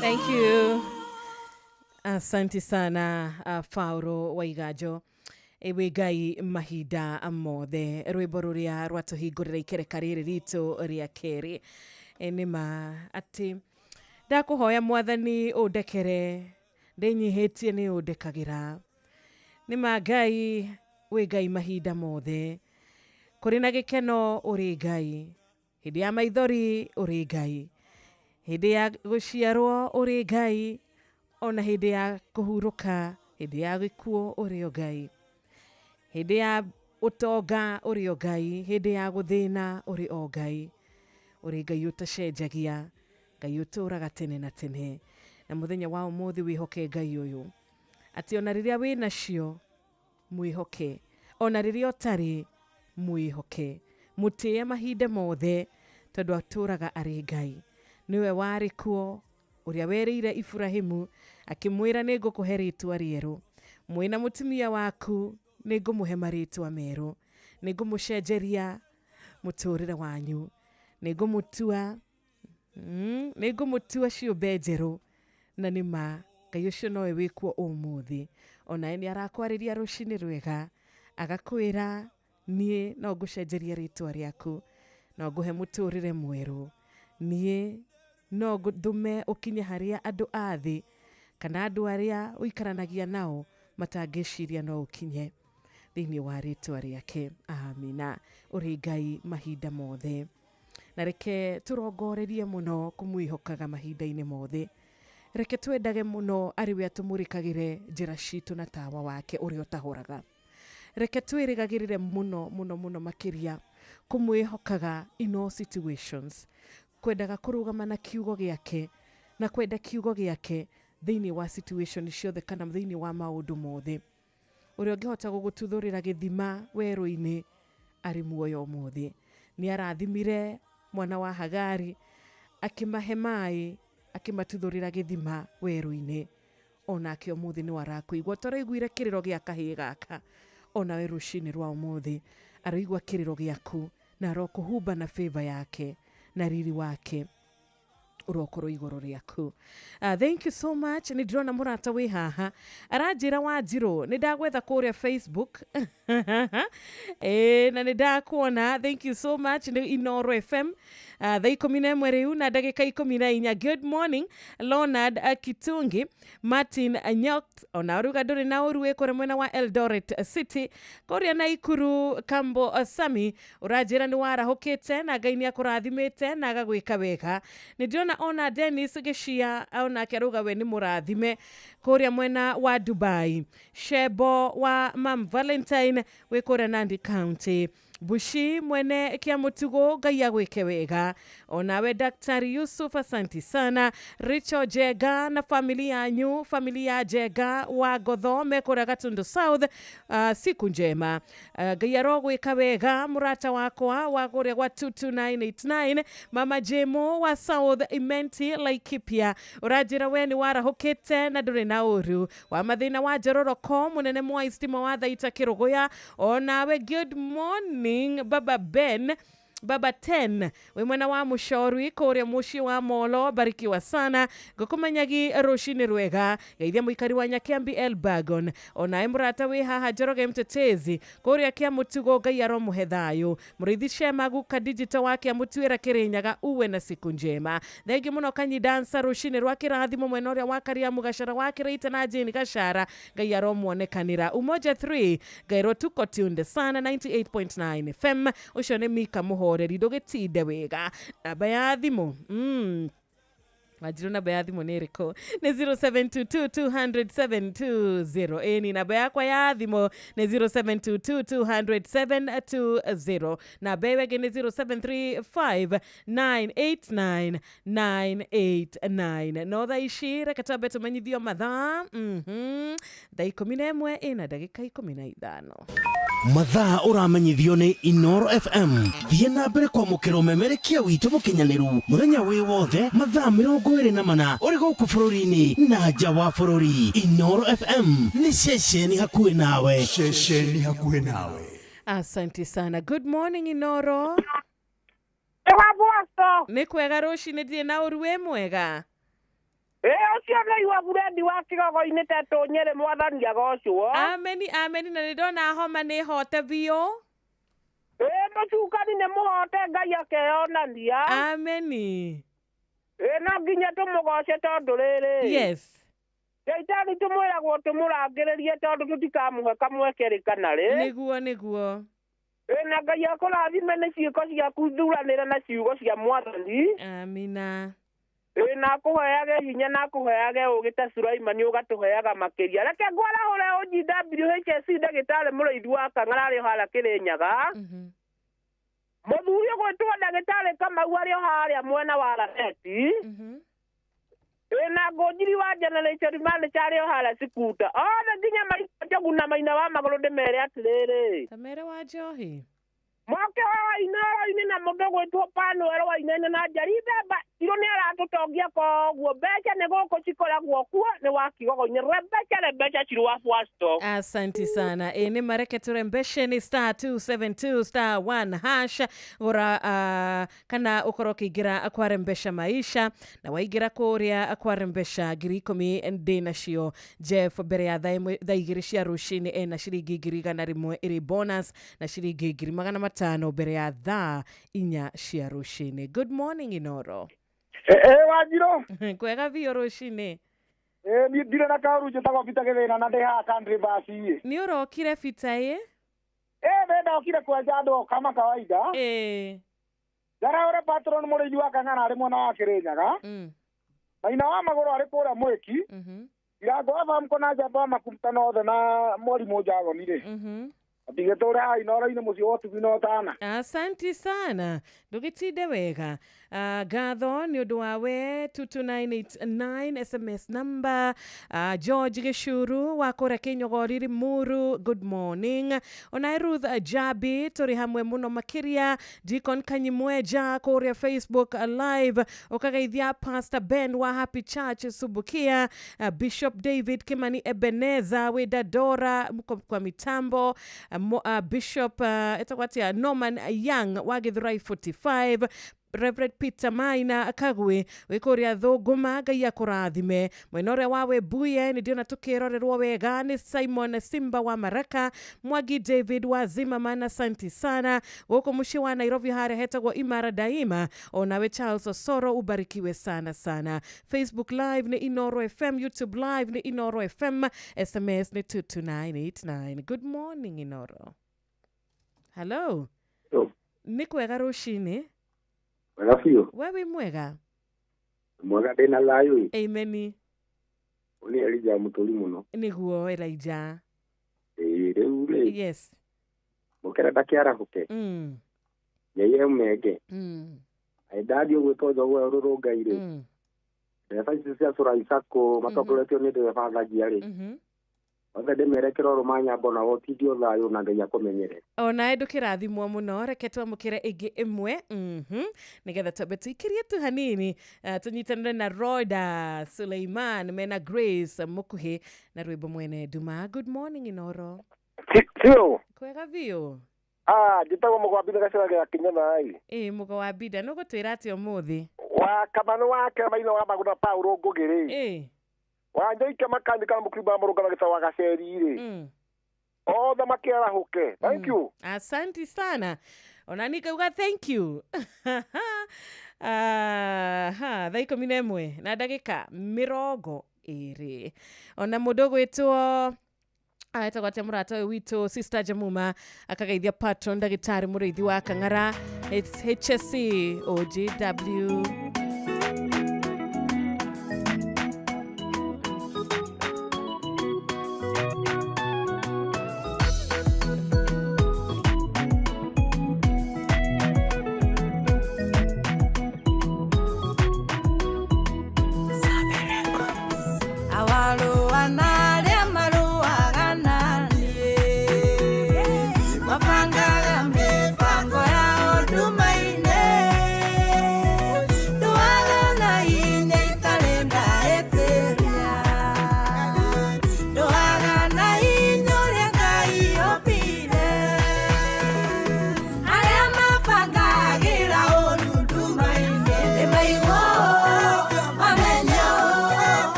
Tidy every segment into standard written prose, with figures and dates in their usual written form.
Thank you. Asante sana Fauro Waigajo. Ewe Ngai mahinda mothe, rwĩmbo rũrĩa rwatũhingũrĩra ikereka rĩrĩ ritũ rĩa kerĩ. Nĩ ma atĩ ndakũhoya Mwathani ũndekere, ndĩnyihĩtie nĩ ũndekagĩra. Nĩ ma Ngai wĩ Ngai mahinda mothe, kũrĩ na gĩkeno ũrĩ Ngai, hĩndĩ ya maithori ũrĩ Ngai, hĩndĩ ya gũciarwo ũrĩ Ngai, ona hĩndĩ ya kũhurũka, hĩndĩ ya gĩkuũ ũrĩ o Ngai, hĩndĩ ya ũtonga ũrĩ o Ngai, hĩndĩ ya gũthĩna ũrĩ o Ngai, ũrĩ Ngai ũtacenjagia, Ngai ũtũraga tene na tene. Na mũthenya wa ũmũthĩ wĩhoke Ngai ũyũ, atĩ ona rĩrĩa wĩ nacio mwĩhoke, ona rĩrĩa ũtarĩ mwĩhoke, mũtĩe mahinda mothe, tondũ atũraga arĩ Ngai. Nĩwe warĩ kuo ũrĩa werĩire Iburahĩmu akĩmwĩra nĩ ngũkũhe rĩtwa rĩerũ, mwĩna mũtumia waku nĩ ngũmũhe marĩtwa merũ, nĩ ngũmũcenjeria mũtũrĩre wanyu, nĩ ngũmũtua nĩ ngũmũtua ciũmbe njerũ. Na nĩ ma Ngai ũcio nowe wĩkuo ũmũthĩ, onawe nĩ arakwarĩria rũcinĩ rwega, agakwĩra niĩ no ngũcenjerie rĩtwa rĩaku, no ngũhe mũtũrĩre mwerũ, niĩ no ndũme ũkinye harĩa andũ a thĩ kana andũ arĩa ũikaranagia nao matangĩciria no ũkinye thĩinĩ wa rĩtwa rĩake. Amina. Ũrĩ Ngai mahinda mothe, na reke tũrongorerie mũno kũmwĩhokaga mahinda-inĩ mothe. Reke twendage mũno arĩ we atũmũrĩkagĩre njĩra citũ na tawa wake ũrĩa ũtahoraga. Reke twĩrĩgagĩrĩre mũno mũno mũno makĩria kũmwĩhokaga in all situations, kwendaga kũrũgama na kiugo gĩake na kwenda kiugo gĩake thĩinĩ wa situation ciothe kana thĩinĩ wa maũndũ mothe. Ũrĩa ũngĩhota gũgũtuthũrĩra gĩthima werũ-inĩ arĩ muoyo ũmũthĩ. Nĩ arathimire mwana wa Hagari, akĩmahe maĩ, akĩmatuthũrĩra gĩthima werũ-inĩ. Onake ũmũthĩ nĩ arakũigua, tũraiguire kĩrĩro gĩa kahĩĩ gaka, onawe rũcinĩ rwa ũmũthĩ aroigua kĩrĩro gĩaku na arokũhumba na favor yake na riri wake ũrokorwo igũrũ rĩaku. Thank you so much. Nĩ ndĩrona mũrata wĩ haha aranjĩra Wanjirũ nĩ ndagwetha kũrĩa Facebook na nĩ ndakuona. Thank you so much. Nĩ Inoro FM thaa 11 rĩu na ndagĩka 14. Good morning Leonard Kitungi, Martin Nyok, ona ũruga ndũrĩ na ũru wĩ kũrĩa mwena wa Eldoret City, kũrĩa Naikuru Kambo Sami ũranjĩra nĩ warahũkĩte na Ngai nĩ akũrathimĩte na agagwĩka wega. Nĩ ndĩrona ona Dennis Gĩcia onake arauga we nĩ mũrathime kũrĩa mwena wa Dubai. Shebo wa Mam Valentine wĩ kũrĩa Nandi County. Bushi mwene kia mutugo Ngai agwĩke wega. Onawe Daktari Yusuf asanti sana. Richo Jega na familia yanyu, familia Jega wa Gotho mekũrĩa Gatundu South, siku njema. Ngai arogwĩka wega mũrata wakwa wa kũrĩa gwa 22989 Mama Jemo wa South Imenti Laikipia, ũranjĩra we nĩ warahũkĩte na ndũrĩ na ũru wa mathĩna wa njororoko mũnene mwa stima wa Thaita Kĩrũgũya. Onawe good morning Baba Ben. Baba 10 wĩ mwena wa Mũcorwi kũrĩa mũciĩ wa Molo, barikiwa sana. Ngũkũmenyagi rũcinĩ rwega, geithia mũikari wa Nyakiambi Elbagon, onawe mũrata wĩ haha Njoroge Mtetezi kũrĩa kĩa mũtugo, Ngai aromũhe thayũ. Mũrĩithi Shema guka digital wa Kĩamũtuĩra Kĩrĩnyaga, uwe na siku njema. Thengi mũno Kanyi Dansa, rũcinĩ rwa kĩrathimo mwena ũrĩa wa Kariamu Gachara wa Kĩrĩita na Jane Gachara, Ngai aromuonekanĩra. Umoja 3 ngairwo tuko tunde sana 98.9 FM, ũcio nĩ Mika Mũhoreri, ndũgĩtinde wega. Namba ya thimũ Wanjiru, namba ya thimũ nĩ ĩrĩkũ? Nĩ 0722 200 720. Ĩni, namba yakwa ya thimũ nĩ 0722 200 720. Namba ĩyo ĩngĩ nĩ 0735 989 989. No thaa ici reke twambe tũmenyithio mathaa. Thaa 11 ĩna ndagĩka 15. Mathaa ũramenyithio nĩ Inoro FM. Thiĩ na mbere kwamũkĩra ũmemerekia witũ mũkinyanĩru mũthenya wĩ wothe, mathaa 24, ũrĩ gũkũ bũrũri-inĩ na nja wa bũrũri. Inoro FM nĩ ceceni hakuhĩ nawe. Ceceni hakuhĩ nawe. Asante sana. Good morning, Inoro. Wa Bwaco. Nĩ kwega rũcinĩ, ndirĩ na ũru, wĩ mwega? Ĩ, ũcio nĩ igua burendi wa kĩgogo-inĩ tetũ Nyĩrĩ, mwathani agocwo. Ameni, ameni. Na nĩ ndona homa nĩ hote biũ. Ĩ, mũcukani nĩ mũhote, Ngai akeyonania. Ameni. Ĩ, no nginya tũmũgoce tondũ rĩrĩ, Shaitani tũmwĩragwo tũmũrangĩrĩrie tondũ tũtikamũhe kamweke rĩ kana rĩ. Nĩguo, nĩguo. Ĩ, na Ngai akũrathime nĩ ciĩko ciaku, thuranĩra na ciugo cia mwathani. Amina. Ĩ, na akũheage hinya na akũheage ũgĩ ta Sulaimani, ũgatũheaga makĩria. Reke ngwarahũre ũnji WHSC ndagĩtarĩ mũrĩithi wa Kang'ara arĩ o harĩa Kĩrĩnyaga. Mũthuri ũgwĩtwo ndagĩtarĩ Kamau arĩ o harĩa mwena wa Raneti. Ĩ, na Ngũnjiri wa generation manager arĩ o harĩa Sikuta. Othe nginya Maitũ Njogu na Maina wa Magũrũ ndĩmere atĩrĩrĩ, Tamere wa njohi. Moke wa Inoro-inĩ na mũndũ ũgwĩtwo Panuel Wainaina na Njarithemba Irũ nĩ aratũtongia, koguo mbeca nĩ gũkũ cikoragwo kuo nĩ wa Kigogo-inĩ. Rembeca, rembeca Cirũ wa Bwasto. Asanti sana. Ĩ, nĩ mareke tũrembeshe nĩ *272*1#. Gũra kana ũkorwo ũkĩingĩra kwa Rembesha Maisha, na waingĩra kũrĩa kwa Rembesha, 10,000 ndĩ nacio Jeff mbere ya thaa 1, thaa 2 cia rũcinĩ ena ciringi 100,000 ĩrĩ bonus, na ciringi 500,000 mbere ya thaa 4 cia rũcinĩ. Good morning, Inoro. Ĩ, Wanjirũ. Kwega biũ rũcinĩ. Ĩ, niĩ ndirĩ na kaũru, njĩtagwo Peter Gĩthĩna na ndĩ haha Country Bus ĩ. Nĩ ũrokire Bita ĩ? Ĩ, nĩ ndokire kwenja andũ kama kawaida. Njaraũre patron mũrĩithi wa Kang'ara arĩ mwena wa Kĩrĩnyaga. Maina wa Magũrũ arĩ kũrĩa Mwĩki. Irango wa Bamko na njamba wa Makumutano othe na mwarimũ Njagoni rĩ. Ndigĩtũre haha Inoro-inĩ mũciĩ wa ũtugi na ũtana. Asanti sana, ndũgĩtinde wega. Ngatho nĩ ũndũ wa we 22989 SMS number. George Gĩcuru wa kũrĩa Kĩnyogori Limuru, good morning. Onae Ruth Jabi, tũrĩ hamwe mũno makĩria. Deacon Kanyimweja kũrĩa Facebook live, ũkageithia Pastor Ben wa Happy Church Subukia, Bishop David Kimani Ebeneza wĩ Dandora mko kwa mitambo, Bishop etagwo atĩa, Norman Young wa Githurai 45, Reverend Peter Maina Kagwe wĩ kũrĩa Thũngũma, Ngai akũrathime. Mwena ũrĩa wa Webuye nĩ ndĩrona tũkĩrorerwo wega nĩ Simon Simba wa Maraka, Mwangi David wa Zimmerman, asanti sana. Gũkũ mũciĩ wa Nairobi harĩa hetagwo Imara Daima, onawe Charles Osoro ubarikiwe sana sana. Facebook live nĩ Inoro FM, YouTube live nĩ Inoro FM, SMS nĩ 22989. Good morning, Inoro. Hello. Yo. Nĩ kwega rũcinĩ. Wega biũ. We wĩ mwega? Mwega, ndĩna thayũ ĩ. Ameni. Nĩ Elijah Mũtũri mũno. Nĩguo Elijah. Ĩĩ, rĩu rĩ, mũkĩrenda kĩarahũke, nyaiye menge. Ndathiĩ ũgwĩtwo njogu rũrũngai rĩ, ndereba ici cia Surai Sacco matongoretio nĩ ndereba Thagia rĩ, othe ndĩmere kĩroro manyambo na ũtindio thayũ na Ngai akũmenyere. Onawe ndũkĩrathimwo mũno. Reke twamũkĩre ĩngĩ ĩmwe, nĩgetha twambe tũikĩrie tu hanini, tũnyitanĩre na Roda Suleiman mena Grace Mũkuhĩ na rwĩmbo mwene nduma. Good morning, Inoro. Sio. Kwega biũ. Ah, njĩtagwo Mũgwambi gacĩra gĩa Kinyona ĩ. Ĩ mũgo wa mbinda nĩ ũgũtwĩra atĩa ũmũthĩ? Wa Kamano wake maina wa Maguna Paulo Ngũgĩ rĩ. Ĩ. Wa Njoike makanika na mũkiri wa Mũrũngano gĩta wa Gaceri rĩ. Othe makĩarahũke. Thank you. Asanti sana. Ona nikauga thank you. Aha, 11 na ndagĩka 20. Ona mũndũ ũgwĩtwo aetagwo atĩa mũrata ũyũ witũ Sister Jamuma akagaithia patron ndagĩtarĩ mũrĩithi wa Kang'ara HSC OGW. Mabangaga mĩbango yao nduma-inĩ.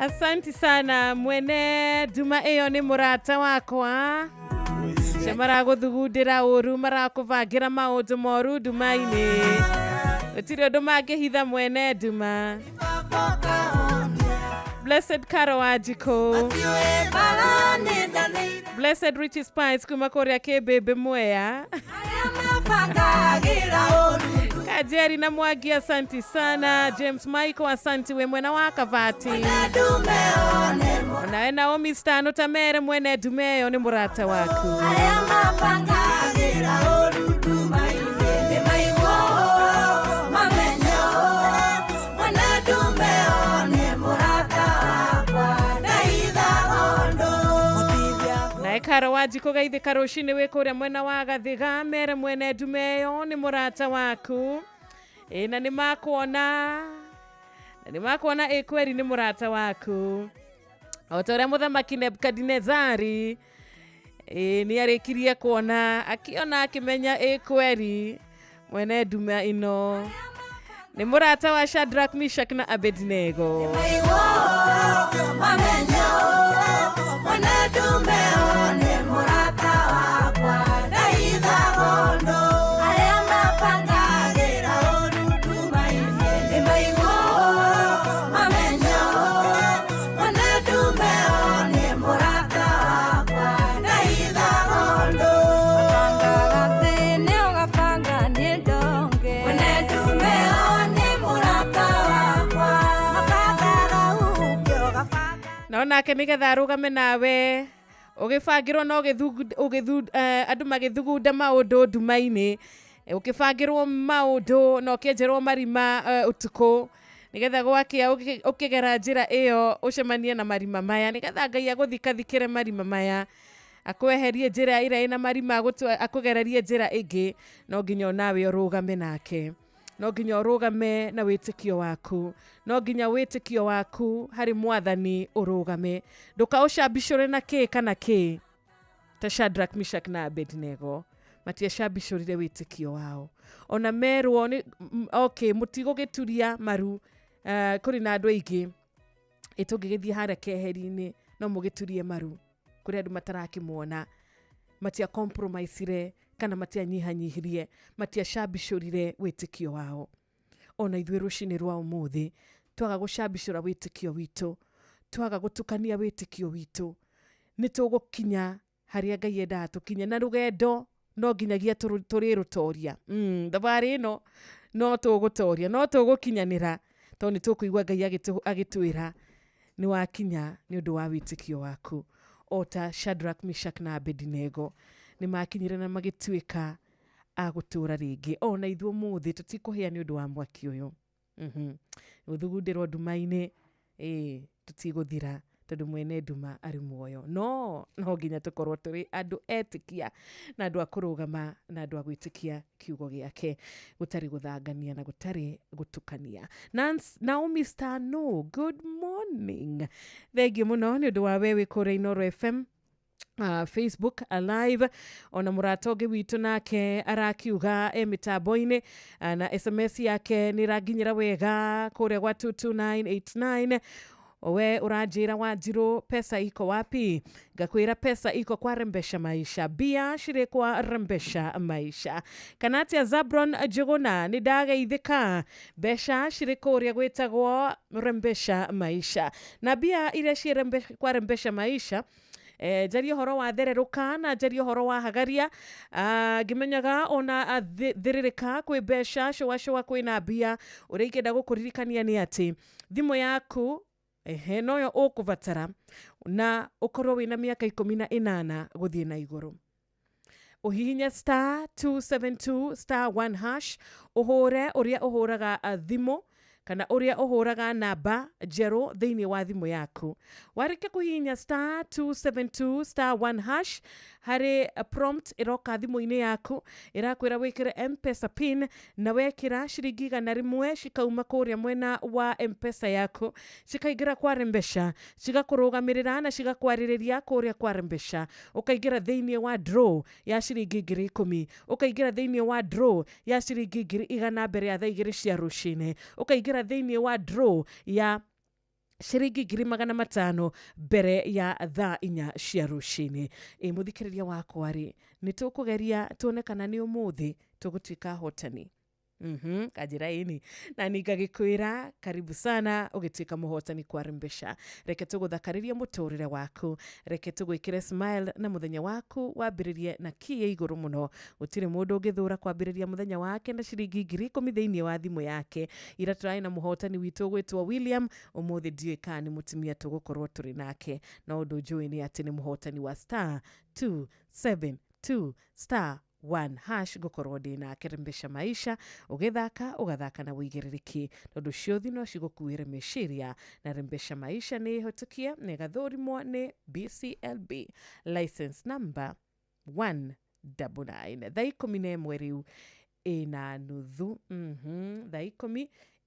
Asanti sana mwene nduma ĩyo nĩ mũrata wakwa. Cia maragũthugundĩra ũru, marakũbangĩra maũndũ moru nduma-inĩ. Gũtirĩ ũndũ mangĩhitha mwene nduma. Blessed Caro Wanjikũ. Blessed Richie Spice kuma kũrĩa Kĩmbĩmbĩ Mwea. Kajeri na Mwangi, asanti sana. James Michael, asanti we mwena wa Kavati. Onawe Naomi Stano Tamere mwene ndume ĩyo nĩ mũrata waku. Nae Karo Wanjikũ geithĩka rũcinĩ wĩ kũrĩa mwena wa Gathiga, mere mwene ndume ĩyo nĩ mũrata waku. Ĩ na nĩ makuona, na nĩ makuona ĩ kweri nĩ mũrata waku. O ta ũrĩa mũthamaki Nebukadinezari ĩ nĩ arĩkirie kuona, akĩona akĩmenya ĩ kweri mwene nduma ĩno nĩ mũrata wa Shadrach, Meshach na Abednego. Nake nigetha arũgame nawe ũgĩbangĩrwo na andũ magĩthugunda maũndũ nduma-inĩ, ũkĩbangĩrwo maũndũ na ũkĩenjerwo marima ũtukũ, nigetha gwakĩa ũkĩgera njĩra ĩyo ũcemanie na marima maya, nigetha Ngai agũthikathikĩre marima maya, akweherie njĩra ĩrĩa ĩna marima, akũgererie njĩra ĩngĩ. No nginya onawe ũrũgame nake, no nginya ũrũgame na wĩtĩkio waku, no nginya wĩtĩkio waku harĩ mwathani ũrũgame. Ndũkaũcambicũre na kĩ kana kĩ ta Shadrach, Meshach na Abednego. Matiacambicũrire wĩtĩkio wao. Ona merwo nĩ okay, mũtigũgĩturia maru. Kũrĩ na andũ aingĩ ĩ tũngĩgĩthiĩ harĩa keheri-inĩ no mũgĩturie maru kũrĩ andũ matarakĩmuona. Matia compromisire kana matianyihanyihirie, matiacambicũrire wĩtĩkio wao. Ona ithuĩ rũcinĩ rwa ũmũthĩ twaga gũcambicũra wĩtĩkio witũ, twaga gũtukania wĩtĩkio witũ, nĩ tũgũkinya harĩa Ngai endaga tũkinye. Na rũgendo no nginyagia tũrĩrũtoria. Thabarĩ ĩno no tũgũtoria, no tũgũkinyanĩra, tondũ nĩ tũkũigua Ngai agĩtwĩra nĩ wakinya nĩ ũndũ wa wĩtĩkio waku. O ta Shadrach, Meshach na Abednego nĩ makinyire na magĩtuĩka a gũtũũra rĩngĩ. Ona ithuĩ ũmũthĩ tũtikũhĩa nĩ ũndũ wa mwaki ũyũ. Gũthugundĩrwo nduma-inĩ tũtigũthira tondũ mwene nduma arĩ muoyo. No nginya tũkorwo tũrĩ andũ etĩkia na andũ a kũrũgama na andũ a gwĩtĩkia kiugo gĩake, gũtarĩ gũthangania na gũtarĩ gũtukania. Naomi Stano, good morning. Thengiũ mũno nĩ ũndũ wa we wĩ kũrĩa Inooro FM Facebook live. Ona mũrata ũngĩ witũ nake arakiuga e mĩtambo-inĩ, na SMS yake nĩ ĩranginyĩra wega kũrĩa gwa 22989. We ũranjĩra Wanjirũ, pesa iko wapi? Ngakwĩra pesa iko kwa Rembesha Maisha, mbia cirĩ kwa Rembesha Maisha. Kana atĩa Zabron Njũgũna, nĩ ndageithĩka, mbeca cirĩ kũrĩa gwĩtagwo Rembesha Maisha. Na mbia iria ciĩ kwa Rembesha Maisha, njarie ũhoro wa thererũka na njarie ũhoro wa hagaria, ngĩmenyaga ona thĩrĩrĩka kwĩ mbeca, cũa cũa kwĩna mbia. Ũrĩa ingĩenda gũkũririkania nĩ atĩ thimũ yaku ehe noyo ũkũbatara na ũkorwo wĩna mĩaka 18 gũthiĩ na igũrũ. Ũhihinye star 272 star 1 hash, ũhũre ũrĩa ũhũraga thimũ kana ũrĩa ũhũraga namba njerũ thĩinĩ wa thimũ yaku. Warĩkia kũhihinya star 272 star 1 hash, harĩ prompt ĩroka thimũ-inĩ yaku ĩrakwĩra wĩkĩre M-Pesa pin, na wekĩra ciringi 100 cikauma kũrĩa mwena wa M-Pesa yaku, cikaingĩra kwa Rembesha, cigakũrũgamĩrĩra na cigakwarĩrĩria kũrĩa kwa Rembesha. Ũkaingĩra thĩinĩ wa draw ya ciringi 10,000, ũkaingĩra thĩinĩ wa draw ya ciringi 100,000 mbere ya thaa 2 cia rũcinĩ, ũkaingĩra thĩinĩ wa draw ya Ciringi 500,000 mbere ya thaa 4 cia rũcinĩ. Ĩ mũthikĩrĩria wakwa rĩ, nĩ tũkũgeria tuone kana nĩ ũmũthĩ tũgũtuĩka ahotani. Kanjĩra ĩni na ningagĩkwĩra karibu sana ũgĩtuĩka mũhotani kwa Rembesha. Reke tũgũthakarĩrie mũtũrĩre waku, reke tũgwĩkĩre smile na mũthenya waku wambĩrĩrie na ki ya igũrũ mũno. Gũtirĩ mũndũ ũngĩthũra kwambĩrĩria mũthenya wake na ciringi 10,000 thĩinĩ wa thimũ yake. Ira tũrarĩ na mũhotani witũ ũgwĩtwo William, ũmũthĩ ndiũĩ kana nĩ mũtumia tũgũkorwo tũrĩ nake, no ũndũ njũĩ nĩ atĩ nĩ mũhotani wa star 272 star 1 hash ngũkorwo ndĩ nake. Rembesha Maisha, ũgĩthaka ũgathaka na wĩigĩrĩrĩki tondũ ciothi no cigũkuĩre meciria, na Rembesha Maisha nĩ ĩhĩtũkie na ĩgathũrimwo nĩ BCLB license number 199. Thaa 11 rĩu ĩna nuthu. Thaa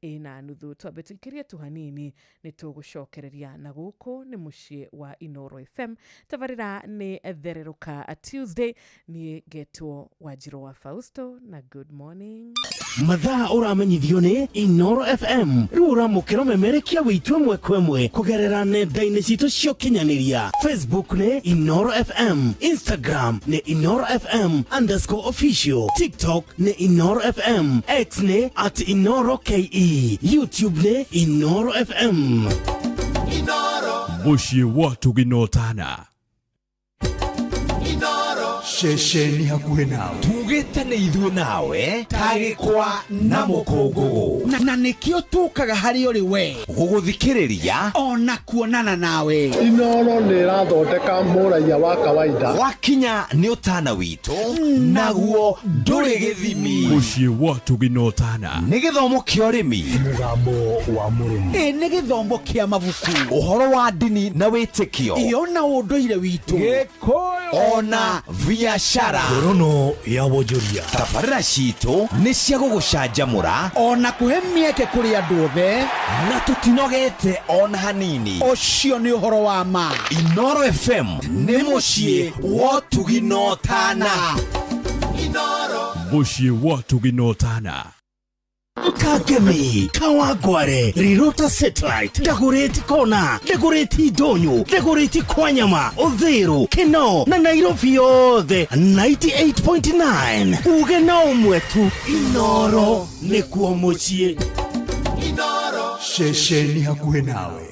10:15 twambe tũikĩrie tu hanini nĩ tũgũcokereria na gũkũ nĩ mũciĩ wa Inoro FM. Tabarĩra nĩ Thererũka Tuesday, niĩ ngetwo Wanjirũ wa Fausto na good morning. Mathaa ũramenyithio nĩ Inoro FM. Rĩu ũramũkĩra ũmemerekia witũ ĩmwe kwa ĩmwe kũgerera nenda-inĩ citũ cia ũkinyanĩria. Facebook nĩ Inoro FM, Instagram nĩ Inoro FM underscore official, TikTok nĩ Inoro FM, X nĩ at Inoro KE, YouTube nĩ Inoro FM. Mũciĩ wa Tũginotana. Ceceni hakuhĩ nawe. Tugĩte nĩ ithuĩ nawe ta gĩkwa na mũkũngũgũ, na nĩkĩo tũkaga harĩ ũrĩ we gũgũthikĩrĩria ona kuonana nawe. Inoro nĩ ĩrathondeka mũraiya wa kawaida. Wakinya nĩ ũtana witũ naguo ndũrĩ gĩthimi. Mũciĩ wa Tũginotana. Nĩ gĩthomo kĩa ũrĩmi, Mũgambo wa mũrĩmi. Ĩ nĩ gĩthomo kĩa mabuku, ũhoro wa ndini na wĩtĩkio, ĩyo na ũndũire witũ, Gĩkũyũ ona biashara. Ngorono ya wonjoria. Tabarĩra citũ nĩ cia gũgũcanjamũra ona kũhe mĩeke kũrĩ andũ othe, na tũtinogete ona hanini. Ũcio nĩ ũhoro wa ma. Inoro FM nĩ mũciĩ wa Tũginotana. Mũciĩ wa Tũginotana. Kangemi, Kawangware, Rirota Satellite, Dagoretti Kona, Dagoretti Ndonyo, Dagoretti Kwanyama, Uthiru, Kinoo na Nairobi yothe 98.9. Uge na ũmwe tu, Inoro nĩkuo mũciĩ. Ceceni hakuhĩ nawe.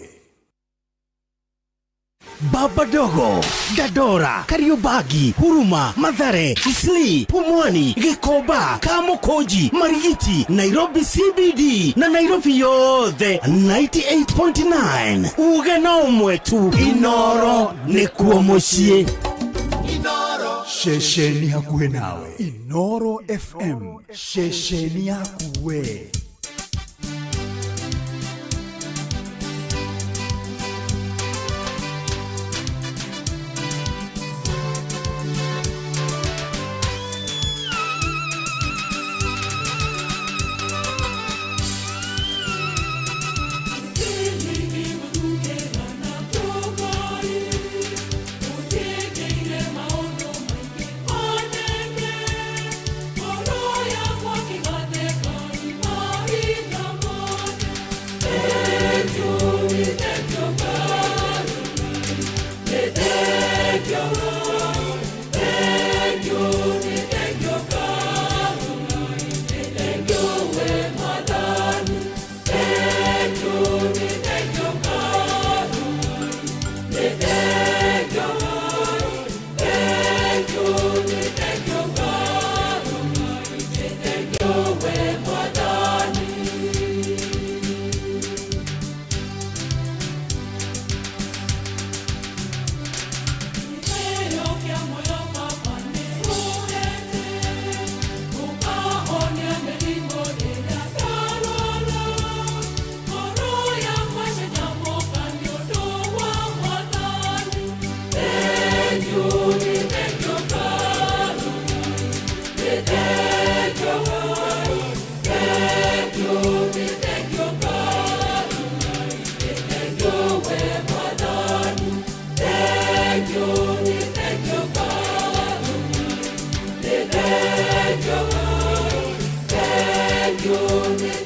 Baba Dogo, Dandora, Kariobangi, Huruma, Mathare, Isli, Pumwani, Gikomba, Kamukunji, Marigiti, Nairobi CBD na Nairobi yothe 98.9. Uge na ũmwe tu, Inoro nĩkuo mũciĩ. Ceceni hakuhĩ nawe. Inoro FM, ceceni yaku we.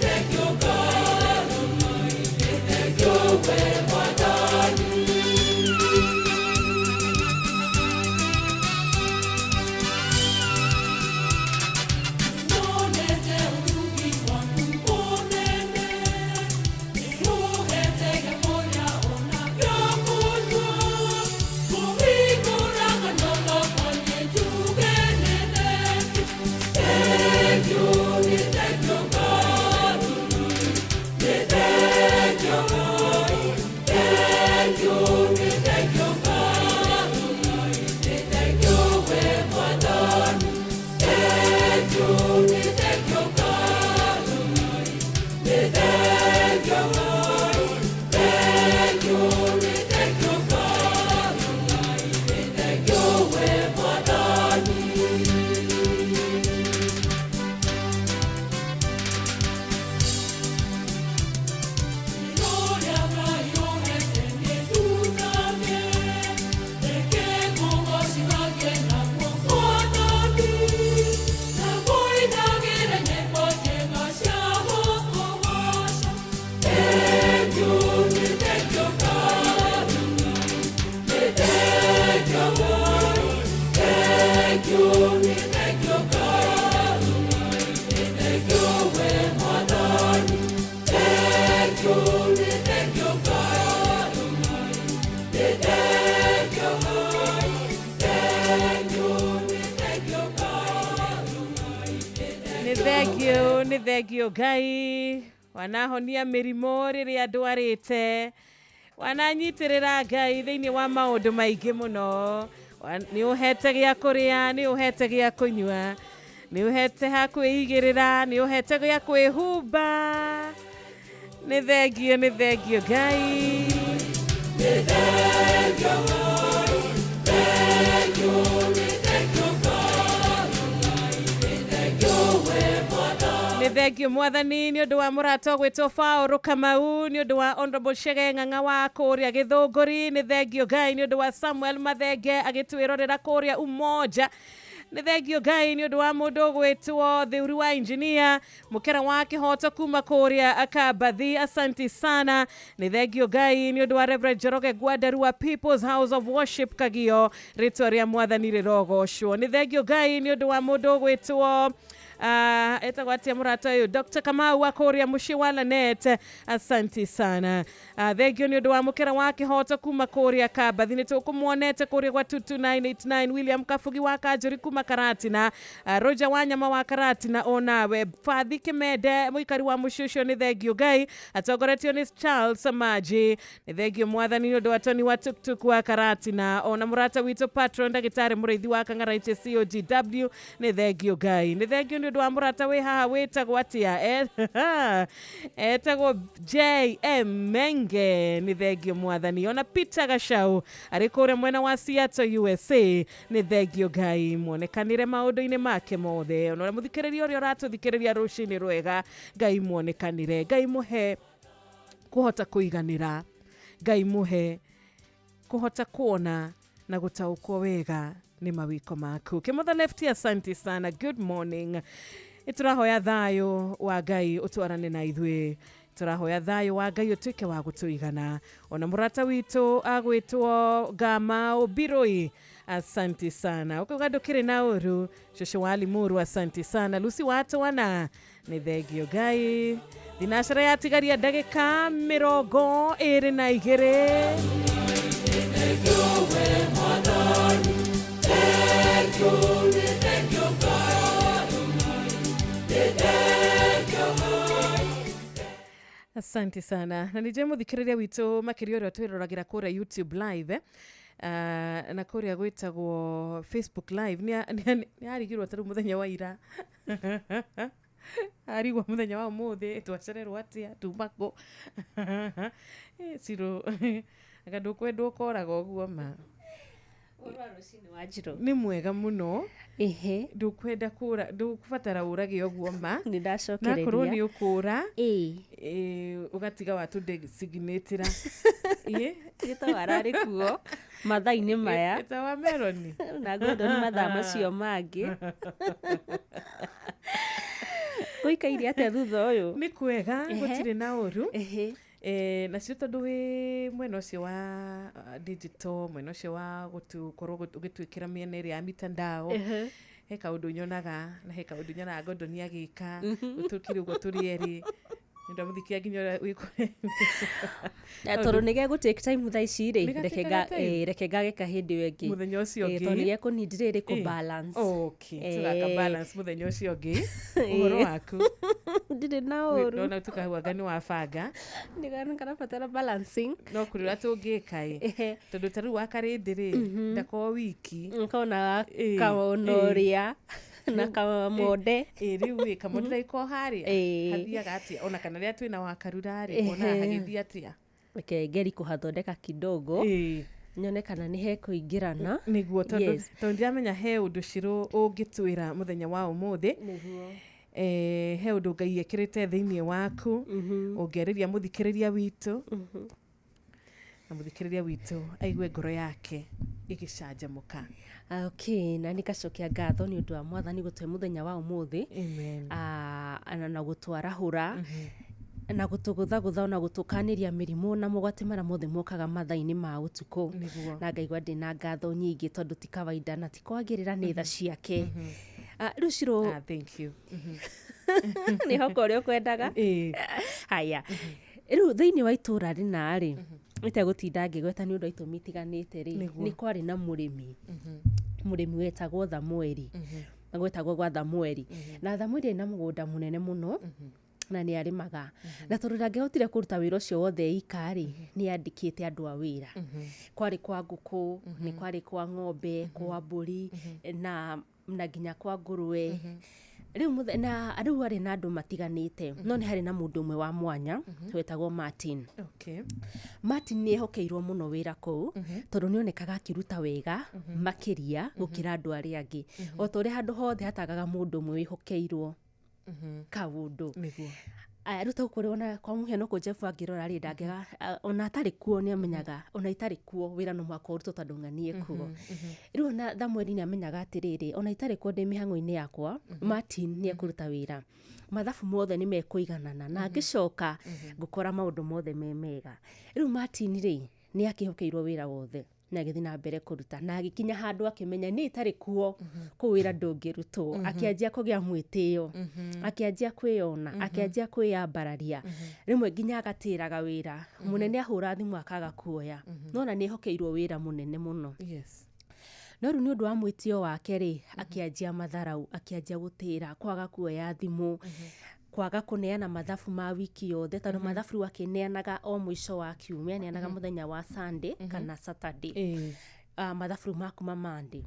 Thank you, God. Thank you, Nĩ thengio Ngai wanahonia mĩrimũ rĩrĩa ndwarĩte, wananyitĩrĩra Ngai thĩinĩ wa maũndũ maingĩ mũno. Nĩ ũhete gĩa kũrĩa, nĩ ũhete gĩa kũnyua, nĩ ũhete ha kwĩigĩrĩra, nĩ ũhete gĩa kwĩhumba. Nĩ thengio, nĩ thengio Ngai. Nĩ thengio Ngai, thengio, nĩ thengio Ngai, nĩ thengio we Mwathani. Nĩ thengio Mwathani nĩ ũndũ wa mũrata ũgwĩtwo Faũrũ Kamau, nĩ ũndũ wa Honorable Chege Ng'ang'a wa kũrĩa Gĩthũngũri. Nĩ thengio Ngai nĩ ũndũ wa Samuel Mathenge agĩtwĩrorera kũrĩa Umoja. Nĩ thengio Ngai nĩ ũndũ wa mũndũ ũgwĩtwo Thiuri wa engineer Mũkera wa Kĩhoto kuma kũrĩa Akambathi, asanti sana. Nĩ thengio Ngai nĩ ũndũ wa Reverend Njoroge Ngwandaru wa People's House of Worship Kagio, rĩtwa rĩa Mwathani rĩrogocwo. Nĩ thengio Ngai nĩ ũndũ wa mũndũ ũgwĩtwo etagwo atĩa mũrata ũyũ, Dr. Kamau wa kũrĩa mũciĩ wa Lanet, asanti sana. Thengio nĩ ũndũ wa Mũkera wa Kĩhoto kuma kũrĩa Kambathi, nĩ tũkũmuonete kũrĩa gwa 22989 William Kabugi wa Kanjũri kuma Karatina, Roger Wanyama wa Karatina, onawe Bathi Kĩmende mũikari wa mũciĩ ũcio, nĩ thengio Ngai atongoretio nĩ Charles Maji. Nĩ thengio Mwathani nĩ ũndũ wa Tony wa Tuktuk wa Karatina, ona mũrata witũ patron ndagĩtarĩ mũrĩithi wa Kang'ara HCOGW, nĩ thengio Ngai. Nĩ thengio nĩ ũndũ wa mũrata wĩ haha wĩtagwo atĩa, etagwo JM Menge, nĩ thengio Mwathani. Ona Peter Gachau arĩ kũrĩa mwena wa Seattle USA, nĩ thengio Ngai muonekanĩre maũndũ-inĩ make mothe. Ona mũthikĩrĩria ũrĩa ũratũthikĩrĩria rũcinĩ rwega, Ngai muonekanĩre, Ngai mũhe kũhota kũiganĩra, Ngai mũhe kũhota kuona na gũtaũkwo wega nĩ mawĩko maku. Kĩmotho Lefty, asante sana, good morning. Nĩtũrahoya thayũ wa Ngai ũtwarane na ithuĩ, tũrahoya thayũ wa Ngai ũtuĩke wa gũtũigana. Ona mũrata witũ agwĩtwo Gama Obiroi, asante sana. Ũkauga ndũkĩrĩ na ũru, cũcũ wa Limuru, asante sana. Lucy Watwana, nĩ thengio Ngai. Thinacara yatigaria ndagĩka 22. Asante sana. Na nĩ njũĩ mũthikĩrĩria witũ makĩria ũrĩa twĩroragĩra kũrĩa YouTube live, na kũrĩa gwĩtagwo Facebook live, nĩ arigirwo ta rĩu mũthenya wa ira arigwo mũthenya wa ũmũthĩ twacererwo atĩa tuma kũ Cirũ anga ndũkwenda ũkoraga ũguo ma. Nĩ mwega mũno. Ndũkwenda kũra, ndũkũbatara ũrage ũguo ma. Nĩ ndacokereria. Nakorwo nĩ ũkũra, ũgatiga watũdesignatĩra. Gĩtawa ararĩ kuo mathaa-inĩ maya. Gĩtawa Meloni. Na Gordon mathaa macio mangĩ. Gũikaire atĩa thutha ũyũ? Nĩ kwega, gũtirĩ na ũru. Nacio tondũ wĩ mwena ũcio wa digital, mwena ũcio wa gũkorwo ũgĩtwĩkĩra mĩena ĩrĩa ya mitandao, he kaũndũ nyonaga na he kaũndũ nyonaga Gordon agĩka, tũkĩrĩ ũguo tũrĩ erĩ. Ndamũthikia nginya ũrĩa wĩ Tondũ nĩ gegũ take time thaa ici rĩ, reke ngageka hĩndĩ ĩyo ĩngĩ. Mũthenya ũcio ũngĩ. Tondũ nĩ gekũneed rĩrĩ kũ balance. Okay, tũgaka balance mũthenya ũcio ũngĩ. Ũhoro waku? Ndirĩ na ũru. Ndona tũkahuanga nĩ wabanga. Nĩ karabatara balancing. No kũrĩ ũrĩa tũngĩka ĩ. Tondũ ta rĩu wakarĩndĩ rĩ, ndakorwo wiki. Ngona kaonoria na kamonde. Rĩu ĩ kamonde ndaiko harĩa. Hathiaga atĩa? Ona kana rĩrĩa twĩna wakarura rĩ, ona hagĩthiĩ atĩa? Reke ngeri kũhathondeka kidogo. Nyone kana nĩ hekũingĩrana. Nĩguo, tondũ ndiramenya he ũndũ Cirũ ũngĩtwĩra mũthenya wa ũmũthĩ. Nĩguo. He ũndũ Ngai ekĩrĩte thĩinĩ waku, ũngĩarĩria mũthikĩrĩria witũ, na mũthikĩrĩria witũ aigue ngoro yake ĩgĩcanjamũka. Okay, na nĩngacokia ngatho nĩ ũndũ wa Mwathani gũtũhe mũthenya wa ũmũthĩ. Amen. Na gũtwarahũra, na gũtũgũthagũtha ona gũtũkanĩria mĩrimũ na mogwati marĩa mothe mokaga mathaa-inĩ ma ũtukũ. Na ngaigua ndĩna ngatho nyingĩ tondũ ti kawaida na ti kwagĩrĩra nĩ tha ciake. Rĩu Cirũ, thank you. Nĩ hoka ũrĩa ũkwendaga. Haya. Rĩu thĩinĩ wa itũũra rĩna rĩ, itegũtinda ngĩgweta nĩ ũndũ wa itũmi itiganĩte rĩ, nĩ kwarĩ na mũrĩmi. Mũrĩmi wetagwo Thamweri. Gwetagwo gwa Thamueli. Na Thamueli arĩ na mũgũnda mũnene mũno na nĩ arĩmaga. Na tondũ ndangĩahotire kũruta wĩra ũcio wothe ika rĩ, nĩ andĩkĩte andũ a wĩra. Kwarĩ kwa ngũkũ, nĩ kwarĩ kwa ng'ombe, kwa mbũri, na nginya kwa ngũrwe. Rĩu na rĩu arĩ na andũ matiganĩte, no nĩ harĩ na mũndũ ũmwe wa mwanya wetagwo Martin. Martin nĩ ehokeirwo mũno wĩra kũu, tondũ nĩ onekaga akĩruta wega makĩria gũkĩra andũ arĩa angĩ. O ta ũrĩa handũ hothe hatagaga mũndũ ũmwe wĩhokeirwo kaũndũ. Rĩu ta gũkũ ona kwa mũhiano kũ Jeff angĩrora rĩ, ndangĩaga ona atarĩ kuo nĩ amenyaga, ona itarĩ kuo wĩra no mũhaka ũrutwo tondũ ng'anie kuo. Rĩu ona Thamueli nĩ amenyaga atĩrĩrĩ, ona itarĩ kuo ndĩ mĩhang'o-inĩ yakwa, Martin nĩ ekũruta wĩra. Mathabu mothe nĩ mekũiganana na ngĩcoka ngũkora maũndũ mothe me mega. Rĩu Martin rĩ, nĩ akĩhokeirwo wĩra wothe na agĩthiĩ na mbere kũruta, na agĩkinya handũ akĩmenya nĩ itarĩ kuo kũu wĩra ndũngĩrutwo. Akĩanjia kũgĩa mwĩtĩo, akĩanjia kwĩyona, akĩanjia kwĩyambararia, rĩmwe nginya agatĩraga wĩra mũnene, ahũra thimũ akaga kuoya, no ona nĩ ehokeirwo wĩra mũnene mũno. No rĩu nĩ ũndũ wa mwĩtĩo wake rĩ, akĩanjia matharau, akĩanjia gũtĩra, kwaga kuoya thimũ, kwaga kũneana mathabu ma wiki yothe, tondũ mathabu rĩu akĩneanaga o mũico wa kiumia, aneanaga mũthenya wa Sunday kana Saturday. Mathabu rĩu ma kuma Monday,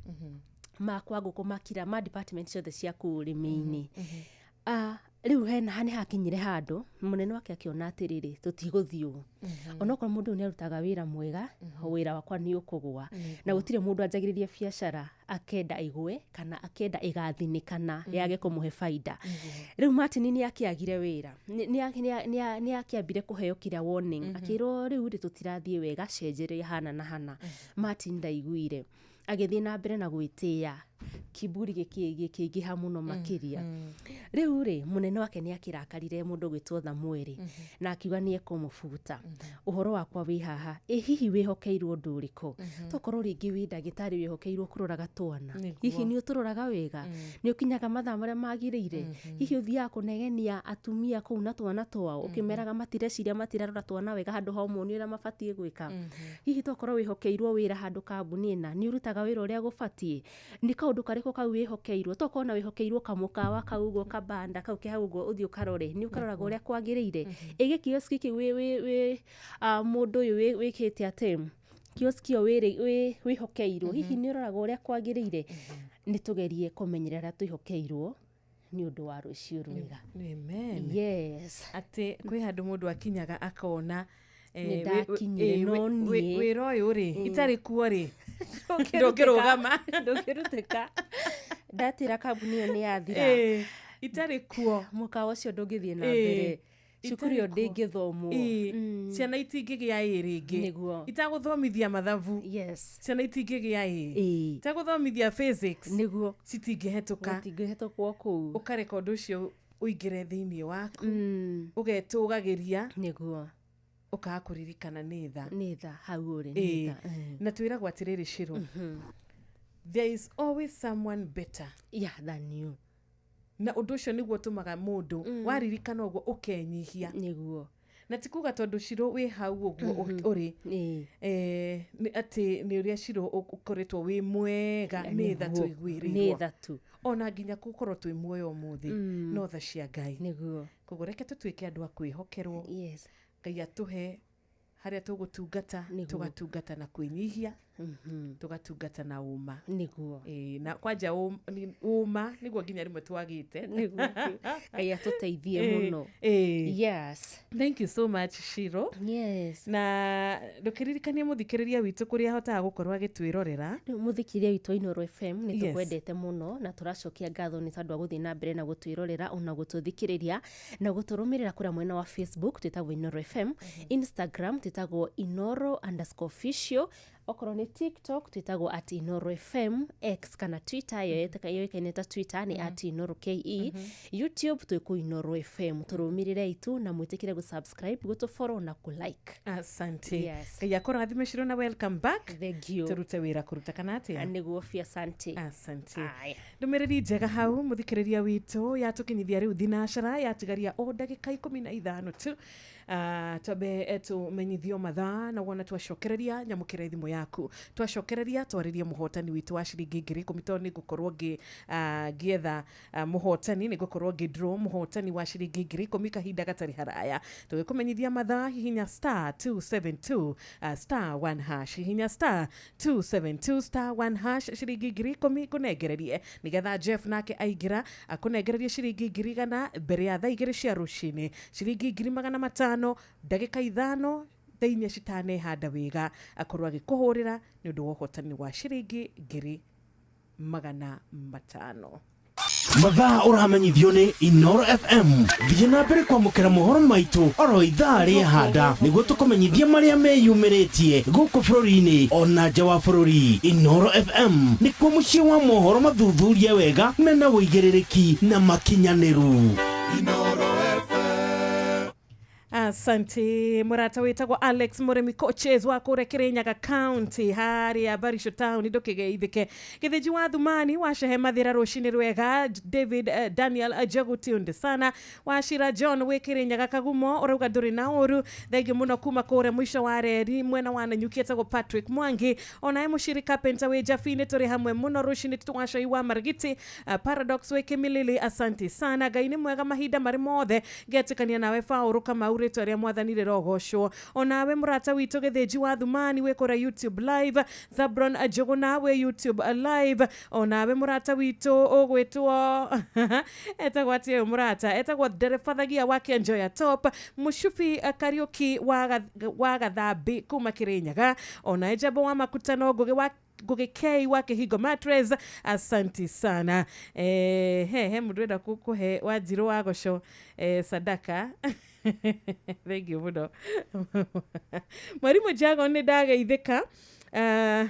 ma kwa ngũkũ, makira ma department ciothe cia kũu ũrĩmi-inĩ. Rĩu hena nĩ hakinyire handũ mũnene wake akĩona atĩrĩrĩ, tũtigũthiĩ ũũ. Onokorwo mũndũ ũyũ nĩ arutaga wĩra mwega, wĩra wakwa nĩ ũkũgũa. Na gũtirĩ mũndũ anjagĩrĩria biacara akenda ĩgwe kana akenda ĩgathinĩkana yage kũmũhe baida. Rĩu Martin nĩ akĩagire wĩra, nĩ akĩambire kũheo kira warning, akĩrwo rĩu rĩ tũtirathiĩ wega, cenjeria hana na hana. Martin ndaiguire, agĩthiĩ na mbere na gwĩtĩĩa, kiburi gĩkĩingĩha mũno makĩria. Rĩu rĩ, mũnene wake nĩ akĩrakarire mũndũ gwĩtwo Thamueli, na akiuga nĩ ekũmũbuta. Ũhoro wakwa wĩ haha, ĩ hihi wĩhokeirwo ũndũ ũrĩkũ? Tokorwo rĩngĩ wĩ ndagĩtarĩ wĩhokeirwo kũroraga twana, hihi nĩ ũtũroraga wega? Nĩ ũkinyaga mathaa marĩa magĩrĩire? Hihi ũthiaga kũnegenia atumia kũu na twana twao, ũkĩmeraga matireciria, matirarora twana wega handũ ha ũmoni ũrĩa mabatiĩ gwĩka? Hihi tokorwo wĩhokeirwo wĩra handũ kambuni ĩna, nĩ ũrutaga wĩra ũrĩa gũbatiĩ? Nĩ kaũndũ karĩkũ kau wĩhokeirwo? Tokorwo na wĩhokeirwo kamũkawa kau ũguo, kabanda kau ke hau ũguo, ũthiĩ ũkarore, nĩ ũkaroraga ũrĩa kwagĩrĩire? Ĩ gĩkioski kĩu wĩ mũndũ ũyũ wĩkĩte atĩ kioski ĩyo wĩhokeirwo, hihi nĩ ũroraga ũrĩa kwagĩrĩire? Nĩ tũgerie kũmenyerera twĩhokeirwo nĩ ũndũ wa rũciũ rwega. Amen. Yes. Atĩ kwĩ handũ mũndũ akinyaga akona wĩra ũyũ rĩ, itarĩ kuo rĩ, ndũngĩrũgama, ndũngĩrutĩka. Ndatĩra kambuni ĩyo nĩ yathira, itarĩ kuo mũkawa ũcio ndũngĩthiĩ na mbere, cukuru ĩyo ndĩngĩthomwo, ciana itingĩgĩa ĩ rĩngĩ, itagũthomithia mathabu, ciana itingĩgĩa ĩ, itagũthomithia physics, nĩguo citingĩhetũka, citingĩhetũkwo kũu. Ũkareka ũndũ ũcio ũingĩre thĩinĩ waku, ũgetũgagĩria, nĩguo ũkaga kũririkana nĩ tha, nĩ tha hau ũrĩ, nĩ tha. Na twĩragwo atĩrĩrĩ Shiro, there is always someone better than you. Na ũndũ ũcio nĩguo ũtũmaga mũndũ waririkana ũguo ũkenyihia, nĩguo. Na ti kuga tondũ Shiro wĩ hau ũguo ũrĩ, atĩ nĩ ũrĩa Shiro ũkoretwo wĩ mwega, nĩ tha tũiguĩrĩirwo, nĩ tha tu, ona nginya gũkorwo twĩ muoyo ũmũthĩ no tha cia Ngai, nĩguo. Koguo reke tũtuĩke andũ a kwĩhokerwo, Ngai atũhe harĩa tũgũtungata, tũgatungata na kwĩnyihia, tũgatungata na ũma, nĩguo. Na kwanja ũma nĩguo nginya rĩmwe twagĩte, nĩguo. Ngai atũteithie mũno. Yes. Thank you so much Shiro. Yes. Na ndũkĩririkanie mũthikĩrĩria witũ kũrĩa ahotaga gũkorwo agĩtwĩrorera. Rĩu mũthikĩrĩria witũ wa Inooro FM nĩ tũkwendete mũno na tũracokia ngatho nĩ tondũ wa gũthiĩ na mbere na gũtwĩrorera ona gũtũthikĩrĩria na gũtũrũmĩrĩra kũrĩa mwena wa Facebook twĩtagwo Inooro FM, Instagram twĩtagwo Inooro_official, okorwo nĩ TikTok twĩtagwo at Inooro FM, X kana Twitter yoĩkaine ta Twitter nĩ at Inooro KE, YouTube twĩ kũ Inooro FM. Tũrũmĩrĩre itu na mwĩtĩkĩre gũ-subscribe, gũtũ-follow na kũ-like. Asante. Yes. Ngai akũrathime Shiro na welcome back. Thank you. Tũrute wĩra kũruta kana atĩa? Nĩguo biũ, asante. Asante. Ndũmĩrĩri njega hau mũthikĩrĩria witũ yatũkinyithia rĩu thinacara, yatigaria o ndagĩka 15 tu. Twambe tũmenyithio mathaa na wona twacokereria nyamũkĩra thimũ yaku. Twacokereria twarĩrie mũhotani witũ wa ciringi 10,000 tondũ nĩ ngũkorwo ngĩetha mũhotani, nĩ ngũkorwo ngĩ draw mũhotani wa ciringi 10,000 kahinda gatarĩ haraya. Tũgĩkũmenyithia mathaa, hihinya star 272 star 1 hash, hihinya star 272 star 1 hash, ciringi 10,000 ngũnengererie nĩgetha Jeff nake aingĩra akũnengererie ciringi 100,000 mbere ya thaa 2 cia rũcinĩ, ciringi 500,000 ndagĩka 5 thĩinĩ citanehanda wega akorwo agĩkũhũrĩra nĩ ũndũ wa ũhotani wa ciringi 500,000. Mathaa ũramenyithio nĩ Inoro FM. Thiĩ na mbere kwamũkĩra mohoro maitũ oro ithaa rĩahanda nĩguo tũkũmenyithia marĩa meyumĩrĩtie gũkũ bũrũri-inĩ ona nja wa bũrũri. Inoro FM nĩkuo mũciĩ wa mohoro mathuthurie wega mena ũigĩrĩrĩki na makinyanĩru. Asante murata witagwo Alex Murimi Coaches wa kũrĩa Kirinyaga County harĩa Barisho Town ndũkĩgeithĩke. Gĩthĩnji wa Thumani wa Shehe Mathĩra rũcinĩ rwega. David Daniel Jaguti unde sana. Wa Shira John wĩ Kirinyaga Kagumo ũrauga ndũrĩ na ũru. Thengiũ mũno kuma kũrĩa mũico wa reri mwena wa Nanyuki etagwo Patrick Mwangi. Onaye Mũciri Carpenter wĩ Jabini tũrĩ hamwe mũno rũcinĩ twa cai wa Marigiti. Paradox wĩ Kimilili asante sana. Ngai nĩ mwega mahinda marĩ mothe. Ngetĩkania nawe Faũrũ Kamau rĩtwa rĩa mwathani rĩrogocwo. Onawe mũrata witũ Gĩthĩnji wa Thumani wĩ kũrĩa YouTube live. Zabron Njũgũna wĩ YouTube live. Onawe mũrata witũ ũgwĩtwo etagwo atĩa ũyũ mũrata, etagwo Nderebathagia wa Kĩanjoya Top. Mũcubi Kariũki wa Gathambi kuma Kĩrĩnyaga. Onawe Njambo wa Makutano Ngũgĩ K wa Kĩhingo Mattress asanti sana. He mũndũ enda kũhe Wanjirũ wa Goco sadaka. Thank you mũno. Mwarimu Jago nĩ ndageithĩka.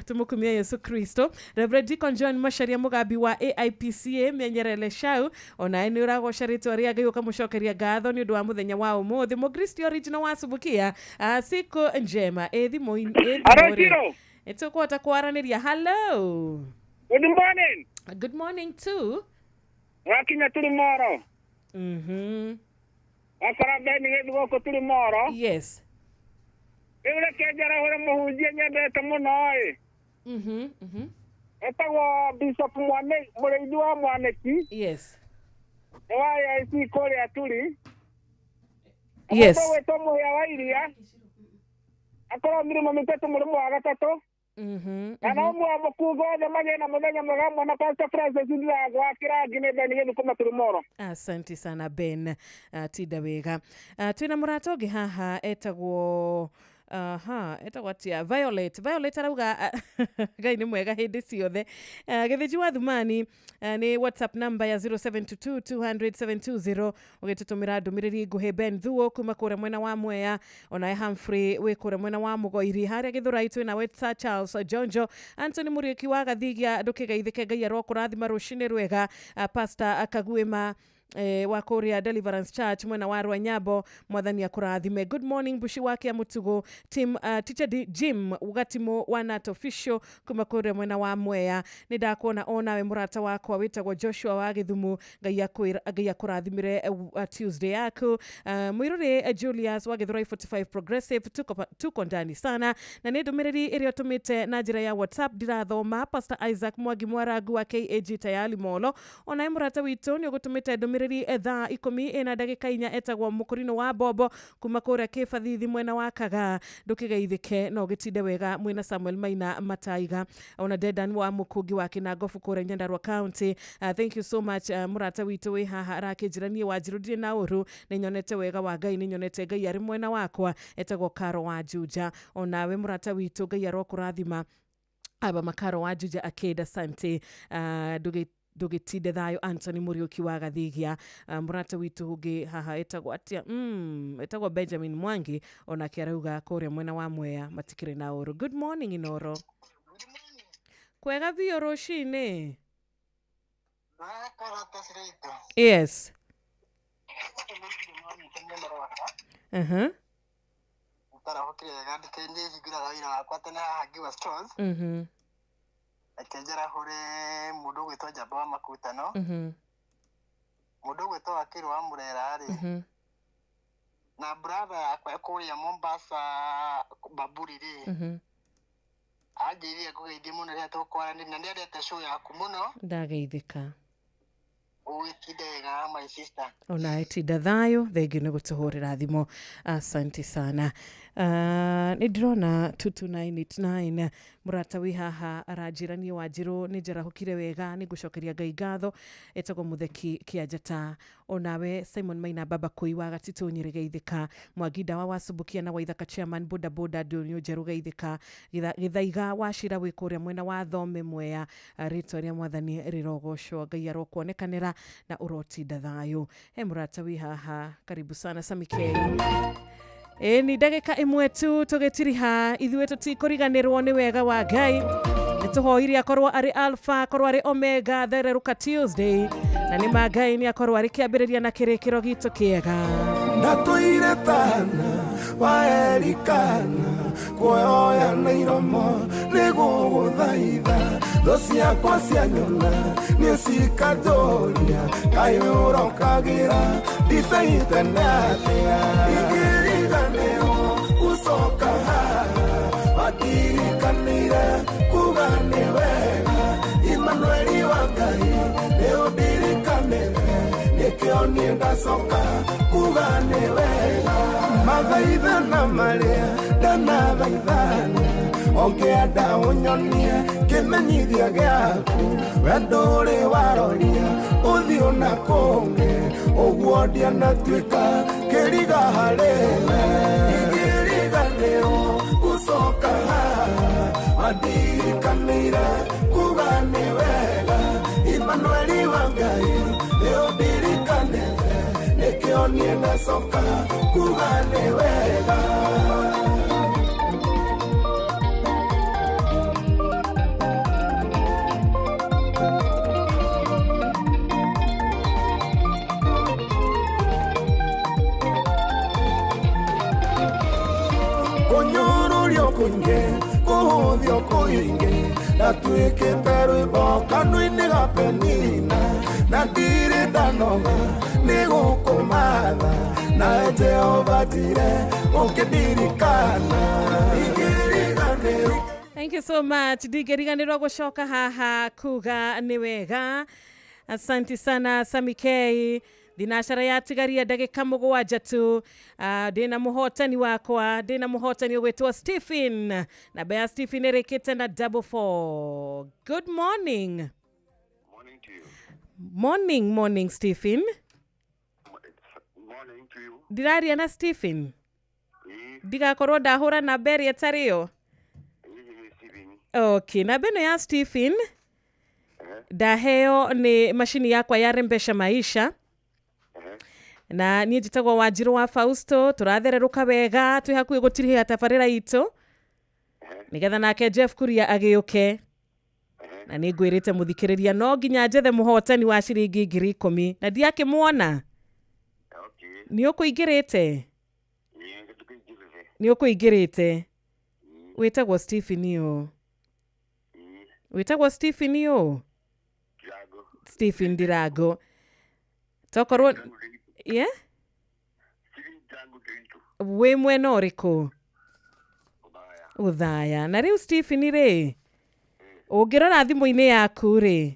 Tumukumia Yesu Kristo. Reverend Deacon John Macharia Mugambi wa AIPCA Mĩenyerele Shau onawe nĩ ũragoca rĩtwa rĩa Ngai ũkamũcokeria ngatho nĩ ũndũ wa mũthenya wa ũmũthĩ. Mũkristo original wa Subukia, siku njema. Ĩthimũ ĩtũkũhota kwaranĩria. Hello. Good morning. Good morning too. Wakinya tũrĩ moro. Wakora Beni gĩthu gũkũ tũrĩ moro. Yes. Rĩu reke njarahũre mũhunjia nyendete mũno ĩ. Etagwo Bishop Mũrĩithi wa Mwanĩki. Yes. Nĩ wa AIC kũrĩa Turi. Yes. Mũndũ wĩtwo Mũhĩa wa Iria. Akorwo mĩrĩmo mĩtatũ mũrĩmo wa gatatũ. Na no mũkungo othe magĩe na mũthenya mwega mwana Pastor Francis Ndirango wa Kĩrangi nĩ Beni gĩthu kuma tũrĩ moro. Asante sana Ben. Tinda wega. Twĩna mũrata ũngĩ haha etagwo etagwo atia Violet. Violet arauga Ngai nĩ mwega hĩndĩ ciothe. Gĩthĩnji wa Thumani nĩ WhatsApp number ya 0722 200 720 ũgĩtũtũmĩra ndũmĩrĩri nguhĩ. Ben Thuo kuma kũrĩa mwena wa Mwea, onawe Humphrey wĩ kũrĩa mwena wa Mũgoiri harĩa Gĩthũrai twĩ nawe Sir Charles Jonjo. Anthony Mũriũki wa Gathigia ndũkĩgeithĩke Ngai arokũrathima rũcinĩ rwega. Pastor Kaguĩma wa kũrĩa Deliverance Church mwena wa Rwanyambo mwathani akũrathime. Good morning Bushi wa Kĩamũtugo team, teacher Jim Gatimo wa Nat Official kuma kũrĩa mwena wa Mwea. Nĩ ndakuona onawe mũrata wakwa wĩtagwo Joshua wa Gĩthumo Ngai akũrathimire Tuesday yaku. Mwĩrũrĩ Julius wa Gĩthũrai 45 Progressive tuko ndani sana. Na nĩ ndũmĩrĩri ĩrĩa ũtũmĩte na njĩra ya WhatsApp ndirathoma. Pastor Isaac Mwangi Mwarangu wa KAG Tayali Molo onawe mũrata witũ nĩ ũgũtũmĩte ndũmĩrĩri thaa 10:04 etagwo Mũkũrinũ wa Bobo kuma kũrĩa Kĩbathithi mwena wa Kagaa. Ndũkĩgeithĩke no ũgĩtinde wega mwĩna Samuel Maina Mataiga ona Dedan wa Mũkũngi wa Kĩnangobu kũrĩa Nyandarua County. Thank you so much mũrata witũ wĩ haha arakĩnjĩra niĩ Wanjirũ ndirĩ na ũru, nĩ nyonete wega wa Ngai, nĩ nyonete Ngai arĩ mwena wakwa. Etagwo Karo wa Juja. Onawe mũrata witũ Ngai arokũrathima. Aba Makaro wa Juja akĩnda sante. Ndũgĩtinde thayũ. Anthony Mũriũki wa Gathigia. Mũrata witũ ũngĩ haha etagwo atia, etagwo Benjamin Mwangi onake arauga kũrĩa mwena wa Mwea matikĩrĩ na ũru. Good morning Inoro. Kwega biũ rũcinĩ. Yes. Reke njarahũre mũndũ ũgwĩtwo Njamba wa Makutano. Mũndũ ũgwĩtwo Wakĩrũ wa Mũrera rĩ, Na brother yakwa kũrĩa Mombasa Baburi rĩ. Anjĩrire ngũgeithie mũno rĩrĩa tũkwaranĩria na nĩendete show yaku mũno. Ndageithĩka. Ũgĩtinde wega my sister. Ona tinda thayũ, thengiũ nĩ gũtũhũrĩra thimũ. Asante sana. Nĩ ndĩrona 22989 mũrata wĩ haha aranjĩra niĩ Wanjirũ nĩ njarahũkire wega, nĩ ngũcokeria Ngai ngatho. Etagwo Mũtheki Kĩanjata. Onawe Simon Maina Baba Kũi wa Gatitũ Nyĩrĩ geithĩka. Mwangi Ndawa wa Subukia na Waithaka chairman boda boda Ndũnyũ Njerũ geithĩka. Gĩthaiga wa Cira wĩ kũrĩa mwena wa Thome Mwea, rĩtwa rĩa Mwathani rĩrogocwo. Ngai arokuonekanĩra na ũrotinda thayũ. He mũrata wĩ haha, karibu sana Sami K. Ni ndagĩka ĩmwe tu tũgĩtiriha, ithuĩ tũtikũriganĩrwo nĩ wega wa Ngai. Nĩtũhoire akorwo arĩ Alpha, akorwo arĩ Omega, thererũka Tuesday. Na nĩ ma Ngai nĩ akorwo arĩ kĩambĩrĩria na kĩrĩkĩro gitũ kĩega. Ndatũire tana wa Elikana, kuoya na iromo nĩgũgũthaitha. Thũ ciakwa cianyona nĩcikanjũria, kaĩ ũrokagĩra ndibei tene atĩa. Ingĩriganĩrwo gũcoka haha, watirikanĩire kuga nĩ wega. Imanueli wa Ngai nĩũndirikanĩte, nĩkĩo niĩ ndacoka kuga nĩ wega. Mathaithana marĩa ndanathaithana, ũngĩenda ũnyonie kĩmenyithia gĩaku. Wendo ũrĩ waroria ũthiũ na kũngĩ, ũguo ndianatuĩka kĩriga harĩ we. Ingĩriganĩrwo gũcoka haha, wandirikanĩire kuga nĩ wega. Imanueli wa Ngai nĩũndirikanĩte, nĩkĩo niĩ ndacoka kuga nĩ wega. Kũnyũrũrio kũingĩ, kũhũthio kũingĩ, ndatuĩkĩte rwĩmbo kanua-inĩ ga Penina. Na ndirĩ ndanoga nĩ gũkũmatha, nawe Jehova njire ũkĩndirikana. Ingĩriganĩrwo. Thank you so much. Ndingĩriganĩrwo gũcoka haha kuga nĩ wega. Asante sana Sami K. Thinacara yatigaria ndagĩka mũgwanja tu. Ndĩna mũhotani wakwa, ndĩna mũhotani ũgwĩtwo Stephen. Namba ya Stephen ĩrĩkĩte na 44. Good morning. Morning to you. Morning, morning Stephen. Morning to you. Ndĩraria na Stephen. Ndigakorwo ndahũra namba ĩrĩa ĩtarĩ yo. Okay, namba ĩno ya Stephen ndaheo nĩ macini yakwa ya Rembesha Maisha. Na niĩ njĩtagwo Wanjirũ wa Fausto, tũrathererũka wega, twĩ hakuhĩ gũtirihia tabarĩra itũ nĩgetha nake Jeff Kuria agĩũke. Na nĩ ngwĩrĩte mũthikĩrĩria no nginya njethe mũhotani wa ciringi 10,000 na ndiakĩmuona. Nĩ ũkũingĩrĩte? Nĩ ũkũingĩrĩte? Wĩtagwo Stephen ũ? Wĩtagwo Stephen ũ? Stephen Ndirango. Tokorwo yeah? Wĩ mwena ũrĩkũ? Ũthaya. Na rĩu Stephen rĩ, ũngĩrora thimũ-inĩ yaku rĩ,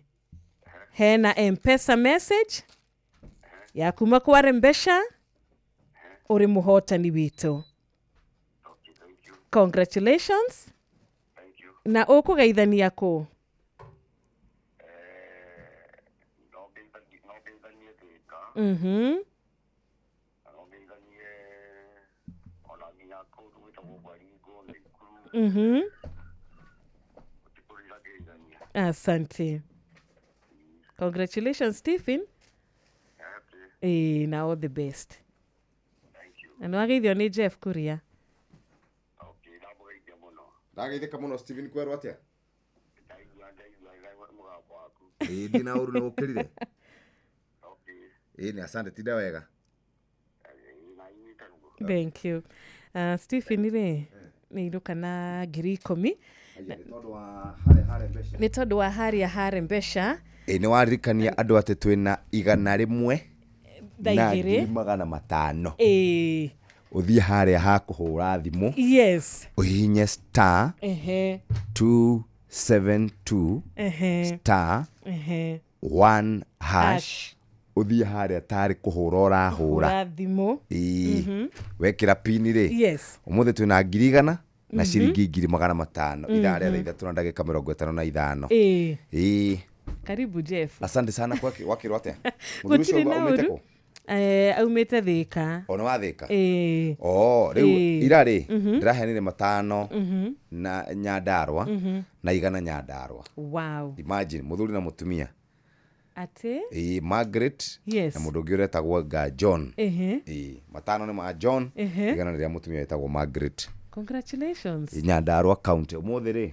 hena M-Pesa message ya kuma kwa Rembesha, ũrĩ mũhotani witũ. Congratulations. Na ũkũgeithania kũ? Asante. Congratulations Stephen. Na all the best. Na nĩwageithio nĩ Jeff Kuria. Ndageithĩka mũno Stephen kwerwo atĩa? Ĩĩ ndina ũru nĩ ũkĩrire. Ĩĩ nĩ asante, tinda wega. Thank you. Stephen rĩ nĩ inũka na 10,000. Nĩ tondũ wa harĩa Harembesha. Ĩĩ nĩ waririkania andũ atĩ twĩna 100 na 500. Ĩĩ. Ũthiĩ harĩa ha kũhũra thimũ, ũhihinye star 272 star 1 hash, ũthiĩ harĩa tarĩ kũhũra ũrahũra. Hũra thimũ. Ĩĩ. Wekĩra pini rĩ, ũmũthĩ twĩna 100,000 na ciringi 500,000, ithaa rĩa 3:55. Ĩĩ. Karibu Jeff. Asante sana. Wakĩrwo atĩa? Mũthuri ũcio Gũtirĩ na aumĩte ũru. kũ? Aumĩte Thĩka. O nĩ wathĩka? Ĩĩ. O rĩu Ĩĩ. ira rĩ, ndĩraheanire 5 na Nyandarua na 100 Nyandarua. Imagine, mũthuri na mũtumia. Atĩ? Ĩĩ, Margaret na mũndũ ũngĩ ũretagwo nga John. Ĩĩ, 5 nĩ ma John, 100 nĩ rĩa mũtumia wĩtagwo Margaret. Congratulations. Nyandarua County ũmũthĩ rĩ,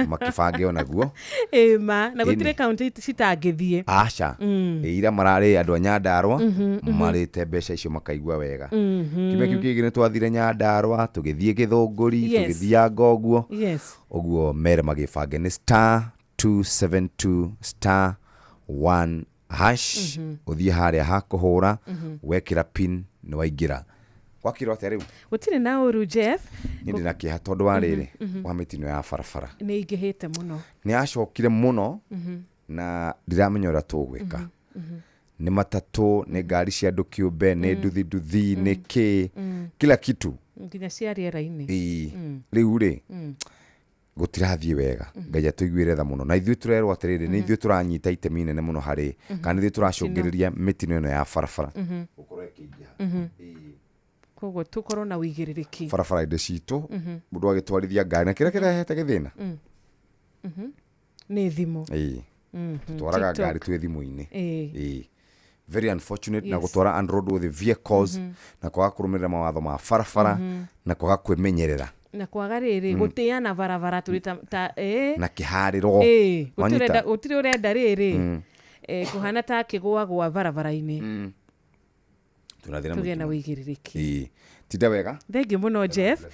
makĩbange onaguo. Ĩĩ ma, na Ĩni. gũtirĩ kaunti citangĩthiĩ. Aca. Ĩ, ira mararĩ andũ a Nyandarua marĩte mbeca icio makaigua wega. Kiumia kĩu kĩngĩ nĩ twathire Nyandarua, tũgĩthiĩ Gĩthũngũri, tũgĩthianga ũguo. Ũguo mere magĩbange nĩ star 272 star 1 hash, ũthiĩ harĩa ha kũhũra, wekĩra pin nĩ waingĩra. Gwakĩrwo atĩa rĩu? Gũtirĩ na ũru Jeff. Niĩ ndĩna kĩeha tondũ wa rĩrĩ, wa mĩtino ya barabara. Nĩ ingĩhĩte mũno. Nĩ yacokire mũno na ndiramenya ũrĩa tũgwĩka. Nĩ matatũ, nĩ ngari cia andũ kĩũmbe, nĩ nduthi nduthi, nĩ kĩ, kila kitu. Nginya cia rĩera-inĩ. Ĩĩ. Rĩu rĩ, gũtirathiĩ wega. Ngai atũiguĩre tha mũno. Na ithuĩ tũrerwo atĩrĩrĩ, nĩ ithuĩ tũranyita itemi inene mũno harĩ, kana nĩ ithuĩ tũracũngĩrĩria mĩtino ĩno ya barabara gũkorwo ĩkĩingĩha. Koguo tũkorwo na ũigĩrĩrĩki. Barabara-inĩ citũ, mũndũ agĩtwarithia ngari na kĩrĩa kĩrehete gĩthĩna, Nĩ thimũ. Ĩĩ. Tũtwaraga TikTok. ngari twĩ thimũ-inĩ. Ĩĩ. Ĩĩ. Very unfortunate. Na Yes. gũtwara unroadworthy vehicles, na kwaga kũrũmĩrĩra mawatho ma barabara, na kwaga kwĩmenyerera. Na kwaga rĩrĩ gũtĩana barabara tũrĩ ta ĩĩ. Na kĩharĩro. Ĩĩ, Wanyita? gũtirĩ ũrenda rĩrĩ kũhana ta kĩgwagwa barabara-inĩ. Twĩna thĩna Tũgĩe na mũingĩ mũno. ũigĩrĩrĩki. Ĩĩ. Tinda wega. Thengiũ mũno Jeff.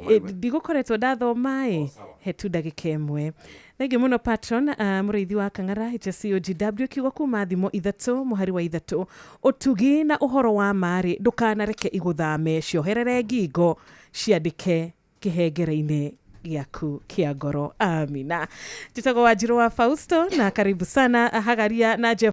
Ĩ, Ndigũkoretwo ndathoma ĩ, he tu ndagĩka ĩmwe. Thengiũ mũno patron, mũrĩithi wa Kang'ara HCOGW, kiugo kuma thimo 3 mũhari wa 3, ũtugi na ũhoro wa marĩ ndũkanareke igũthame, cioherere ngingo, ciandĩke kĩhengere-inĩ gĩaku kĩa ngoro. Amina. Njĩtagwo Wanjirũ wa Fausto na karibu sana Hagaria na Jeff.